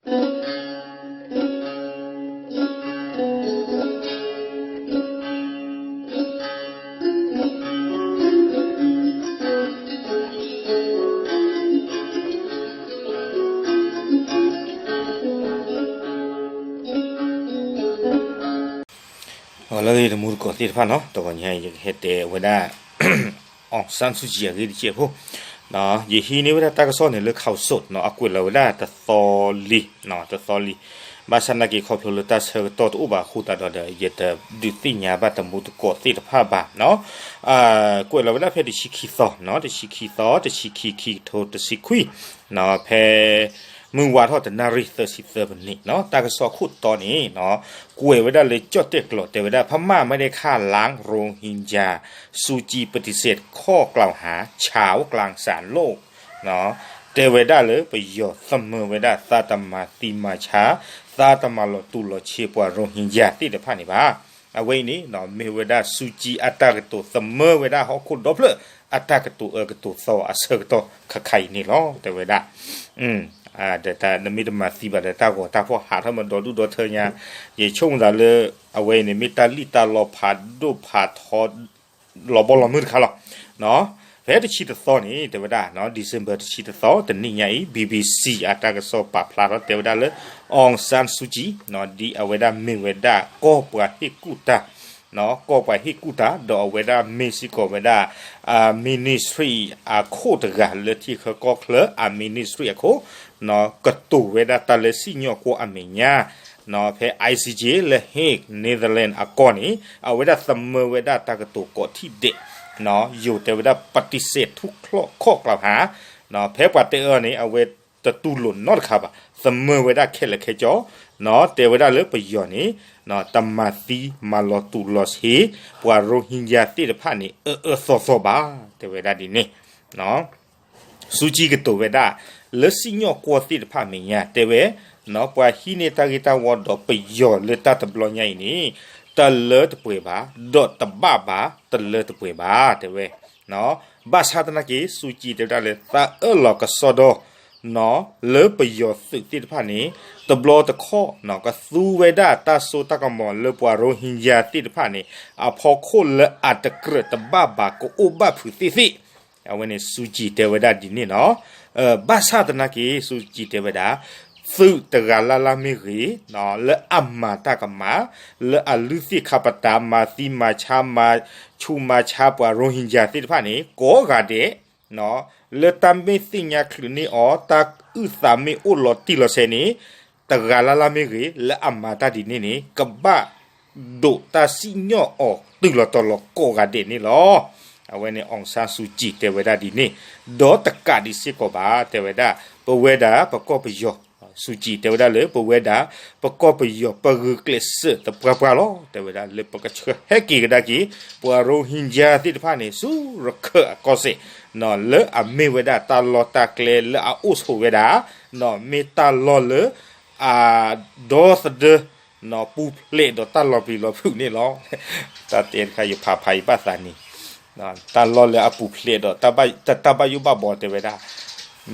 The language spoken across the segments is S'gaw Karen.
လၢတမူတကိးသ့ၣ်တဖၣ်နီၤ, တဂီၤညါအံၤ ယကဟဲတဲဝဲဒၣ် အောင်ဆန်းစုကြည် အဂ့ၢ်တစဲးဖိ, ယဟံးန့ၢ်ဝဲဒၣ်တၢ်ကစီၣ်န့ၣ်လၢ ข่าวสด နီၤ, အကွဲးလီၤဝဲဒၣ်တသီလံ, တသီလံ, ဘၣ်ဆၣ်နာ်က့ ခီဖျိလၢတၢ်ဆၢကတီၢ်တအိၣ်ဘၣ်အဃိသတးဒီး ယတဒုးသ့ၣ်ညါဘၣ်တမူတကိးသ့ၣ်တဖၣ်ဘၣ်နီၤ, ကွဲးလီၤဝဲဒၣ်ဖဲတဆံခံသီနီၤ, တဆံခံ ခံကထိတဆံခွံ ဖဲ မုၢ်ဝါထီၣ်တနၣ်ရံၣ်သၢဆံသၢမံးနံးနီၤ, တၢ်ကစီၣ်ခိၣ်တီန့ၣ်နီၤ, ကွဲးဝဲဒၣ်လၢ ကၠီၣ်တဲၣ်ကျိး တဲဝဲဒၣ် พม่าไม่ได้ฆ่าล้างโรฮิงญา ซูจีปฏิเสธข้อกล่าวหา ชาวกลางสารโลก တဲဝဲဒၣ်လၢပယီၤသမၢဝဲဒၣ် သးတမၤသံမၤဆါ, သးတမၤလီၤတူာ်လီၤဆ့ပှၤ Rohingya သ့ၣ်တဖၣ်န့ၣ်ဘၣ်. အဝဲအံၤန့ၣ် မ့ၢ်ဝဲဒၣ် စူကၠံ အတၢ်ကတိၤသမၢဝဲဒၣ်ဟီၣ်ခိၣ်ဒီဖျၢၣ် အတၢ်ကတိၤအၢကတိၤသီအဆၢကတီၢ်ခါခါအံၤန့ၣ်လီၤ တဲဝဲဒၣ်. ဒီးနမ့ၢ်တမၤသံဘၣ်ဒီး တၢ်ဂီၤတၢ်ဖီၣ်ဟးထီၣ်မးဒီဒူၣ်ဒီထၢညါ, ယဆိကမိၣ်သးလၢ အဝဲအံၤန့ၣ် မ့ၢ်တၢ်လံၣ်တၢ်လီဖးဒိၣ်ဖးထီ လီၤဘီလီၤမုၢ်တခါလီၤ. ဖဲတဆံတသီန့ၣ် တဲဝဲဒၣ် December တဆံတသီ တနံၣ်ညါအံၤ BBC အတၢ်ကစီၣ်ပာ်ဖျါထီၣ်တဲဝဲဒၣ်လၢ အောင်ဆန်းစုကြည် ဒ်အဝဲဒၣ်မ့ၢ်ဝဲဒၣ်ကီၢ်ပှၤဟ့ၣ်ကူၣ်တၢ် ကီၢ်ပှၤဟ့ၣ်ကူၣ်တၢ် ဒီးအဝဲဒၣ်မ့ၢ်စ့ၢ်ကီးဝဲဒၣ် ministry အခိၣ်တဂၤလၢထံချၢကီၢ်ချၢအ ministry အခိၣ် ကတိၤဝဲဒၣ်တၢ်လၢစံၣ်ညီၣ်ကွီၢ်အမဲာ်ညါ ဖဲ ICJ လၢ Hague Netherlands အကီၢ်န့ၣ် အဝဲဒၣ်သမၢဝဲဒၣ်တၢ်ကတိၤကိးထံၣ်ဒဲး ယိၤတဲဝဲဒၣ် ပฏิเสธทุกข้อกล่าวหา ဖဲပှၤတဲအၢန့ၣ် အဝဲတတူၢ်လိာ်နီတခါဘၣ် သမၢဝဲဒၣ်ခဲလၢာ်ခဲဆ့ တဲဝဲဒၣ်လၢပယီၤန့ၣ် တမၤသံမၤလီၤတူာ်လီၤဆ့ ပှၤ Rohingya သ့ၣ်တဖၣ်န့ၣ် အၢအၢသီသီဘၣ် တဲဝဲဒၣ်ဒ်န့ၣ် စူကၠံကတိၤဝဲဒၣ် လၢစံၣ်ညီၣ်ကွီၢ်သ့ၣ်တဖၣ်အမဲာ်ညါ တဲဝဲ ပှၤဟံးန့ၢ်တၢ်ဂ့ၢ်တၢ်ဝီဒီးပယီၤလၢတၢ်တဘျီညါအံၤန့ၣ် တလၢတပှဲၤဘၣ် ဒီးတဘၣ်ဘၣ် တလၢတပှဲၤဘၣ် တဲဝဲ ဘၣ်ဆၣ်သနာ်က့ စူကၠံတဲဝဲဒၣ်လၢသးအၢၣ်လီၤကစီဒီ လၢပယီၤသုးသ့ၣ်တဖၣ်န့ၣ် တဘျီတခီၣ် ကသူဝဲဒၣ်တၢ်စိတၢ်ကမီၤလၢပှၤ Rohingya သ့ၣ်တဖၣ်န့ၣ် အဖီခိၣ်လၢအတကြၢးတဘၣ်ဘၣ်ကအိၣ်ဘၣ်ဖုးသ့ၣ်သ့ၣ် အဝဲန့ၣ် စူကၠံတဲဝဲဒၣ်ဒ်န့ၣ်နီၤ. ဘၣ်ဆၣ်သနာ်က့ စူကၠံတဲဝဲဒၣ် သုးတဂၤလၢ်လၢ်မ့ၢ်ဂ့ၤ လၢအမၤတၢ်ကမၣ် လၢအလုၢ်သ့ၣ်ခါပတာ် မၤသံမၤဆါ မၤဆူးမၤဆါပှၤ Rohingya သ့ၣ်တဖၣ်န့ၣ် ကိးဂၤဒဲး လၢတၢ်မ့ၢ်သ့ၣ်ညါချုးန့ၢ်အီၤ တၢ်အုၣ်သးမ့ၢ်အိၣ်လီၤတံၢ်လီၤဆဲးန့ၣ် တဂၤလၢ်လၢ်မ့ၢ်ဂ့ၤ လၢအမၤတၢ်ဒ်န့ၣ်န့ၣ် ကဘၣ်ဒိးတၢ်စံၣ်ညီၣ်အီၤတုၤလီၤတီၤလီၤကိးဂၤဒဲးန့ၣ်လီၤ. အဝဲန့ၣ် အောင်ဆန်းစုကြည် တဲဝဲဒၣ်ဒ်န့ၣ်, ဒီးတကးဒံးစ့ၢ်ကီးဘၣ် တဲဝဲဒၣ် ပဝဲဒၣ်ပကီၢ်ပယီၤ စူကၠံတဲဝဲဒၣ်လၢ ပဝဲဒၣ် ပကီၢ်ပယီၤ ပဂုာ်ကျဲးစၢးသပှၢ်ပှၢ်လီၤ. တဲဝဲဒၣ်လၢပကဆှၢဟဲက့ၤကဒါက့ၤ ပှၤ Rohingya သ့ၣ်တဖၣ်န့ၣ် ဆူရခၢၣ်အကီၢ်စဲၣ် လၢအမ့ၢ်ဝဲဒၣ်တၢ်လီၢ်တၢ်ကျဲလၢအအိၣ်ဆိးဝဲဒၣ် မ့ၢ်တၢ်လီၢ်လၢ အဒီသဒၢ ပူၤဖျဲးဒီးတၢ်လီၤပျံၤလီၤဖုးန့ၣ်လီၤ. တၢ်တဲတခါ ယဖးဖးယဘၣ်သးန့ၣ် တၢ်လီၢ်လၢအပူၤဖျဲးဒီး တၢ်ဘၣ်ယိၣ်ဘၣ်ဘီတဲဝဲဒၣ်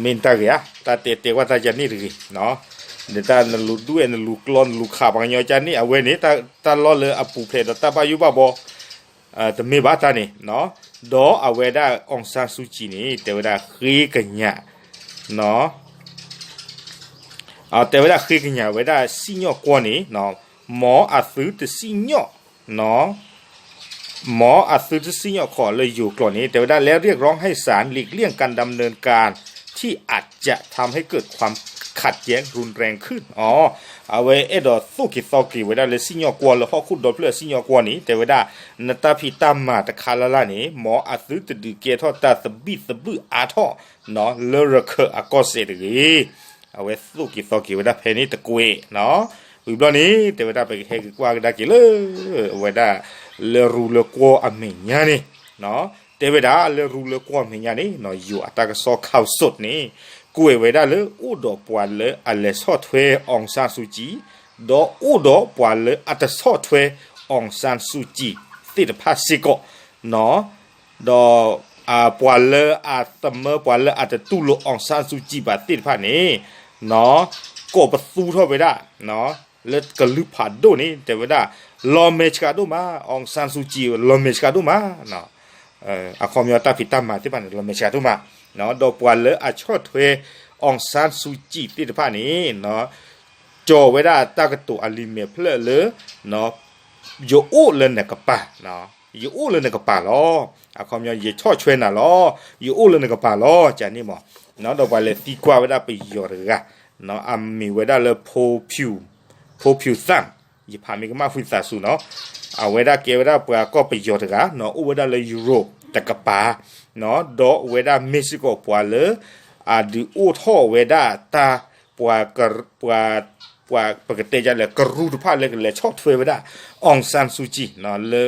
မ့ၢ်တၢ်ဂ့ၤဧါ, တၢ်တဲတဲကွၢ်တၢ်ယၤန့ၣ်တဂ့ၤ, ဒီးတၢ်နလူၤဒွဲၣ်နလူၤကျီနလူၤခးပှၤကညီကန့ၣ် အဝဲန့ၣ် တၢ်လီၢ်လၢအပူၤဖျဲးဒီးတၢ်ဘၣ်ယိၣ်ဘၣ်ဘီ တမ့ၢ်ဘၣ်တၢ်န့ၣ်, ဒီးအဝဲဒၣ် အောင်ဆန်းစုကြည် န့ၣ် တဲဝဲဒၣ်ဃ့ကညး တဲဝဲဒၣ်ဃ့ကညးဝဲဒၣ်စံၣ်ညီၣ်ကွီၢ်န့ၣ် မ်အသုတစံၣ်ညီၣ် မ်အသုတစံၣ်ညီၣ်ခီၣ်လၢယိၤကျိာ်န့ၣ် တဲဝဲဒၣ် และเรียกร้องให้ศาลหลีกเลี่ยงการดำเนินการที่อาจจะทำให้เกิดความขัดแย้งรุนแรงขึ้น အဝဲအဲၣ်ဒိးသိၣ်က့ၤသီက့ၤဝဲဒၣ်လၢစံၣ်ညီၣ်ကွီၢ် လၢဟီၣ်ခိၣ်ဒီဖျၢၣ်အစံၣ်ညီၣ်ကွီၢ်န့ၣ် တဲဝဲဒၣ် နတၢ်ဖံးတၢ်မၤတခါလၢ်လၢ်န့ၣ် မ်အသုတဒုးကဲထီၣ်တၢ်သဘံၣ်သဘုၣ်အါထီၣ် လၢရခၢၣ်အကီၢ်စဲၣ်တဂ့ၤ. အဝဲသိၣ်က့ၤသီက့ၤဝဲဒၣ်ဖဲန့ၣ်တကွဲး, ဝံၤဘျီန့ၣ် တဲဝဲဒၣ်ပကဟဲက့ၤကွၢ်ကဒါက့ၤလၢ အဝဲဒၣ် လၢရူလၢကွီၢ်အမဲာ်ညါန့ၣ် တဲဝဲဒၣ်လၢရူလၢကွီၢ်အမဲာ်ညါန့ၣ် ယိၤအတၢ်ကစီၣ် ข่าวสด န့ၣ် ကွဲးဝဲဒၣ်လၢအိၣ်ဒီးပှၤလၢအလဲၤဆီၣ်ထွဲ အောင်ဆန်းစုကြည် ဒီးအိၣ်ဒီးပှၤလၢအတဆီၣ်ထွဲ အောင်ဆန်းစုကြည် သ့ၣ်တဖၣ်စ့ၢ်ကီး ဒီး ပှၤလၢအသမၢ ပှၤလၢအတတူၢ်လိာ် အောင်ဆန်းစုကြည် ဘၣ်သ့ၣ်တဖၣ်န့ၣ် နီၢ် ကိးပသူထီၣ်ဝဲဒၣ် လၢကလုၢ်ဖးဒိၣ်န့ၣ် တဲဝဲဒၣ် လီၤမဲာ်ဆှးဒိၣ်မး, အောင်ဆန်းစုကြည် လီၤမဲာ်ဆှးဒိၣ်မး, အခီပညီတၢ်ဖံးတၢ်မၤသ့ၣ်တဖၣ်န့ၣ် လီၤမဲာ်ဆှးဒိၣ်မး, ဒီးပှၤလၢအဆီၣ်ထွဲ အောင်ဆန်းစုကြည် သ့ၣ်တဖၣ်န့ၣ် ကၠီၤဝဲဒၣ်တၢ်ကတိၤအလံာ်မဲာ်ဖျၢၣ်လၢ ယအိၣ်လၢနကပၤ, ယအိၣ်လၢနကပၤလီၤ. အခီပညီ ယဆီၣ်ထွဲနၤလီၤ, ယအိၣ်လၢနကပၤလီၤ ကန့ၣ်မး, ဒီးပှၤလဲၤသံကွၢ်ဝဲဒၣ်ပယီၤတဂၤ အမံၤဝဲဒၣ်လၢ ဖိဖြူသန့်, ယဖးမ့ၢ်ကမၣ်ဝံသးစူၤနီၤ, အဝဲဒၣ်ကဲဝဲဒၣ်ပှၤကီၢ်ပယီၤတဂၤနီၤ, အိၣ်ဝဲဒၣ်လၢ Europe တကပၤ, ဒီးအဝဲဒၣ်မ့ၢ်စ့ၢ်ကီးပှၤလၢ အဒုးအိၣ်ထီၣ်ဝဲဒၣ်တၢ် ပှၤ ပှၤ ပှၤပကတဲဒ်လဲၣ် ကရူၢ်တဖၣ်လၢကလဲၤဆီၣ်ထွဲဝဲဒၣ် အောင်ဆန်းစုကြည် လၢ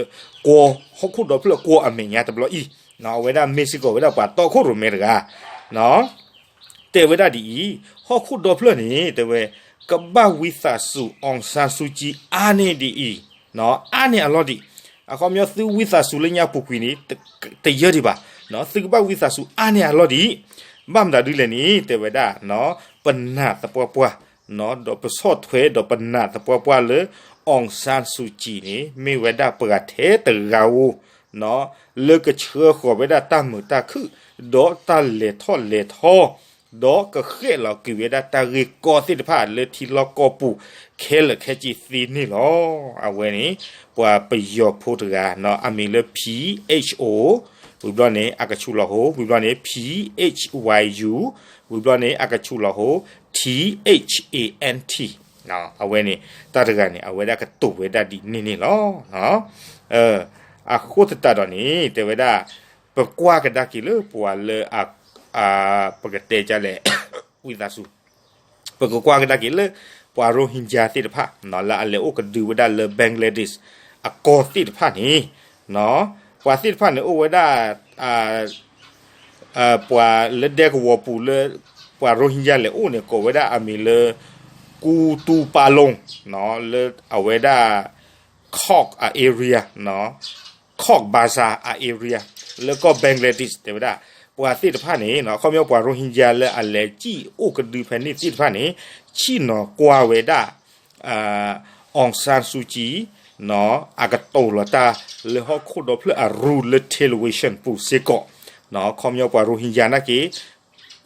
ကွီၢ်ဟီၣ်ခိၣ်ဒီဖျၢၣ်ကွီၢ်အမဲာ်ညါတဘျီအံၤ, အဝဲဒၣ်မ့ၢ်စ့ၢ်ကီးဝဲဒၣ်ပှၤတီခိၣ်ရိၣ်မဲတဂၤ တဲဝဲဒၣ်ဒ်အံၤ, ဟီၣ်ခိၣ်ဒီဖျၢၣ်န့ၣ် တဲဝဲ ကဘၣ်ဝံသးစူၤ အောင်ဆန်းစုကြည် အါန့ၢ်ဒ်အံၤ, အါန့ၢ်အလီၢ်ဒံး, အခီပညီသုဝံသးစူၤလၢညါပူၤကွံာ်န့ၣ် တယၢဒံးဘၣ်, သုကဘၣ်ဝံသးစူၤအါန့ၢ်အလီၢ်ဒံး, ဘၣ်မတၤဒ်လဲၣ်န့ၣ် တဲဝဲဒၣ် ပနာ်သပှၢ်ပှၢ် ဒီးပဆီၣ်ထွဲဒီးပနာ်သပှၢ်ပှၢ်လၢ အောင်ဆန်းစုကြည် န့ၣ် မ့ၢ်ဝဲဒၣ်ပှၤထဲတဂၤဧိၤ လၢကဆှၢဃီၤဝဲဒၣ်တၢ်မုာ်တၢ်ခုၣ် ဒီးတၢ်လဲၤထီၣ်လဲၤထီ ဒီးကဃဲၣ်လီၤကွံာ်ဝဲဒၣ်တၢ်ဂ့ၢ်ကီသ့ၣ်တဖၣ်လၢထံလီၢ်ကီၢ်ပူၤခဲလၢာ်ခဲဆ့သ့န့ၣ်လီၤ. အဝဲန့ၣ် ပှၤပယီၤဖိတဂၤ အမံၤလၢ P H O ဝံၤဘျီန့ၣ် အကဆူးလီၤဟိ ဝံၤဘျီန့ၣ် P H Y U ဝံၤဘျီန့ၣ် အကဆူးလီၤဟိ T H A N T အဝဲန့ၣ် တၢ်တဂၤန့ၣ် အဝဲဒၣ်ကတိၤဝဲဒၣ်ဒ်န့ၣ်န့ၣ်လီၤ. အဃိသတးဒီးန့ၣ် တဲဝဲဒၣ် ပကွၢ်ကဒါက့ၤလၢပှၤလၢ ပကတဲဒ်လဲၣ် ဝံသးစူၤ ပကကွၢ်ကဒါက့ၤလၢ ပှၤရိဟင်ဂျာသ့ၣ်တဖၣ် လၢအလဲၤအိၣ်ကဒုဝဲဒၣ်လၢ Bangladesh အကီၢ်သ့ၣ်တဖၣ်န့ၣ် ပှၤသ့ၣ်တဖၣ်န့ၣ်အိၣ်ဝဲဒၣ် ပှၤလၢဒဲကဝီၤပူၤလၢ ပှၤရိဟင်ဂျာလဲၤအိၣ်န့ၣ် ကိးဝဲဒၣ်အမံၤလၢ ကူတူပါလုံ လၢအဝဲဒၣ် Cox အ area, Cox Bazar အ area လၢကီၢ် Bangladesh တဲဝဲဒၣ် ပှၤသ့ၣ်တဖၣ်န့ၣ် အခီပညီပှၤရိဟင်ဂျာလၢအလဲၤစံၣ်အိၣ်ကဒုဖဲန့ၣ်သ့ၣ်တဖၣ်န့ၣ် ဆ့ၣ်နီၤကွၢ်ဝဲဒၣ် အောင်ဆန်းစုကြည် အကတိၤလီၤတၢ်လၢဟီၣ်ခိၣ်ဒီဖျၢၣ်အရူလၢ television ပူၤစ့ၢ်ကီး, အခီပညီပှၤရိဟင်ဂျာနာ်က့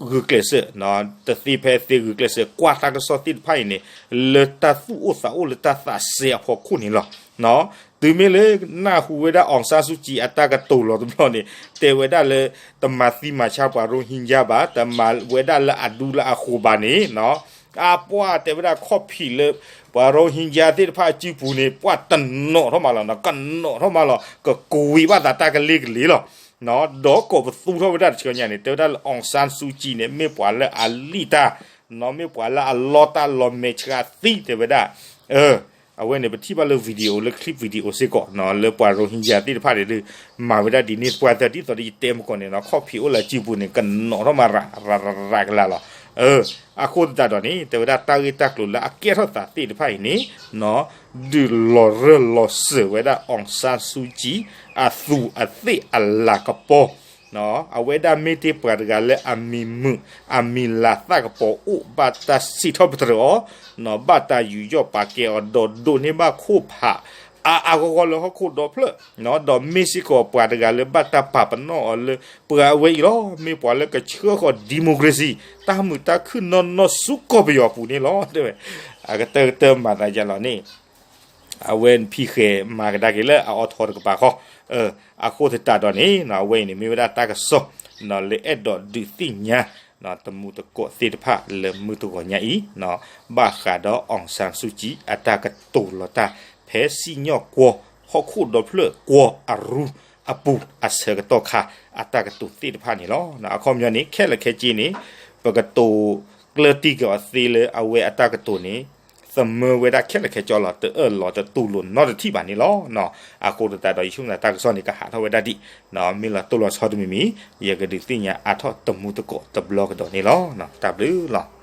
ဂုာ်ကျဲးစၢး တသ့ဖဲသ့ဂုာ်ကျဲးစၢး ကွၢ်တၢ်ကစီၣ်သ့ၣ်တဖၣ်အံၤန့ၣ် လၢတၢ်သူၣ်အိၣ်သးအိၣ်လၢတၢ်သးစဲအဖီခိၣ်န့ၣ်လီၤ. တုၤမ့ၢ်လၢနၢ်ဟူဝဲဒၣ် အောင်ဆန်းစုကြည် အတၢ်ကတိၤလီၤတဘျီန့ၣ် တဲဝဲဒၣ်လၢ တမၤသံမၤဆါပှၤရိဟင်ဂျာဘၣ်, တမၤဝဲဒၣ်လၢအဒူလၢအဃိၤဘၣ်န့ၣ် အပှၤတဲဝဲဒၣ်ခီၣ်ဖံးလၢ ပှၤရိဟင်ဂျာသ့ၣ်တဖၣ်အစုပူၤန့ၣ် ပှၤတနီၤထီၣ်မးလီၤ, ကနီၤထီၣ်မးလီၤ, ကကွံာ်ဘၣ်သးတၢ်ကလ့ကလ့လီၤ. ဒီးကိးပသူထီၣ်ဝဲဒၣ်တဆၢညါန့ၣ် တဲဝဲဒၣ်လၢ အောင်ဆန်းစုကြည် န့ၣ် မ့ၢ်ပှၤလၢအလံၣ်တၢ်, မ့ၢ်ပှၤလၢအလီတၢ်လီၤမဲာ်ဆှးသံ တဲဝဲဒၣ် အဝဲန့ၣ် ပထံၣ်ဘၣ်လၢ video လၢ clip video စ့ၢ်ကီး လၢပှၤရိဟင်ဂျာသ့ၣ်တဖၣ်န့ၣ်ဒုး မၤဝဲဒၣ်ဒ်န့ၣ် ပှၤသၢဒ်သိးဒီးယတဲမကီၢ်န့ၣ် ခီၣ်ဖံးအိၣ်လၢစုပူၤန့ၣ် ကနီၤထီၣ်မးရၤရၤရၤကလာ်လီၤ. အဃိသတးဒီးန့ၣ် တဲဝဲဒၣ်တၢ်ဂ့ၢ်တၢ်ကျိၤလၢအကဲထီၣ်သးသ့ၣ်တဖၣ်အံၤန့ၣ် ဒုးလီၤရၢၢ်လီၤစၢၤဝဲဒၣ် အောင်ဆန်းစုကြည် အသူးအသ့ၣ်အလၤကပီၤ အဝဲဒၣ်မ့ၢ်တ့ၢ်ပှၤတဂၤလၢအမံၤမုာ် အမံၤလၤသၣ်ကပီၤအိၣ် ဘၣ်တၢ်စံးထီၣ်ပတြၢၤအီၤ, ဘၣ်တၢ်ယူးယီၣ်ပာ်ကဲအီၤ ဒီးဒိးန့ၢ်ဘၣ်ခိၣ်ဖး အါအါဂီၢ်ဂီၢ်လၢဟီၣ်ခိၣ်ဒီဖျၢၣ်, ဒီးမ့ၢ်စ့ၢ်ကီးပှၤတဂၤလၢဘၣ်တၢ်ပာ်ပနီၣ်အီၤလၢ ပှၤအဝဲအံၤလီၤ. မ့ၢ်ပှၤလၢကဆှၢဃီၤ democracy တၢ်မုာ်တၢ်ခုၣ်နီၢ်နီၢ်ဆူကီၢ်ပယီၤအပူၤန့ၣ်လီၤ. တဲဝဲ အကတၢၢ်ကတၢၢ်မၤသးယါလီၤန့ၣ် အဝဲဖံးဃဲၤမၤကဒါက့ၤလၢအအိးထီၣ်တကပၤဃီ, အဃိသတးဒီးန့ၣ် အဝဲအံၤန့ၣ် မ့ၢ်ဝဲဒၣ်တၢ်ကစီၣ် လၢအဲၣ်ဒိးဒုးသ့ၣ်ညါ တမူတကိးသ့ၣ်တဖၣ်လၢမုၢ်တဂီၤညါအံၤ ဘၣ်ဃးဒီး အောင်ဆန်းစုကြည် အတၢ်ကတိၤလီၤတၢ် ဖဲစံၣ်ညီၣ်ကွီၢ် ဟီၣ်ခိၣ်ဒီဖျၢၣ်ကွီၢ်အရူအပူၤအဆၢကတီၢ်ခါ အတၢ်ကတိၤသ့ၣ်တဖၣ်န့ၣ်လီၤ. အခီပညီန့ၣ် ခဲလၢာ်ခဲဆ့န့ၣ် ပကတိၤကျၢၢ်တံၢ်က့ၤအီၤသ့လၢအဝဲအတၢ်ကတိၤန့ၣ် သမၢဝဲဒၣ်ခဲလၢာ်ခဲဆ့လီၤ. တအၢၣ်လီၤတတူၢ်လိာ်နီတထံၣ်ဘၣ်န့ၣ်လီၤ. အဃိသတးဒီး ယဆိကမိၣ်တၢ်ကစီၣ်န့ၣ် ကဟးထီၣ်ဝဲဒၣ်ဒ် မ့ၢ်လီၤတိၢ်လီၤဆီတမံၤမံၤ ယကဒုးသ့ၣ်ညါအါထီၣ်တမူတကိးတဘျီကဒီးန့ၣ်လီၤ. တၢ်ဘျုးလီၤ.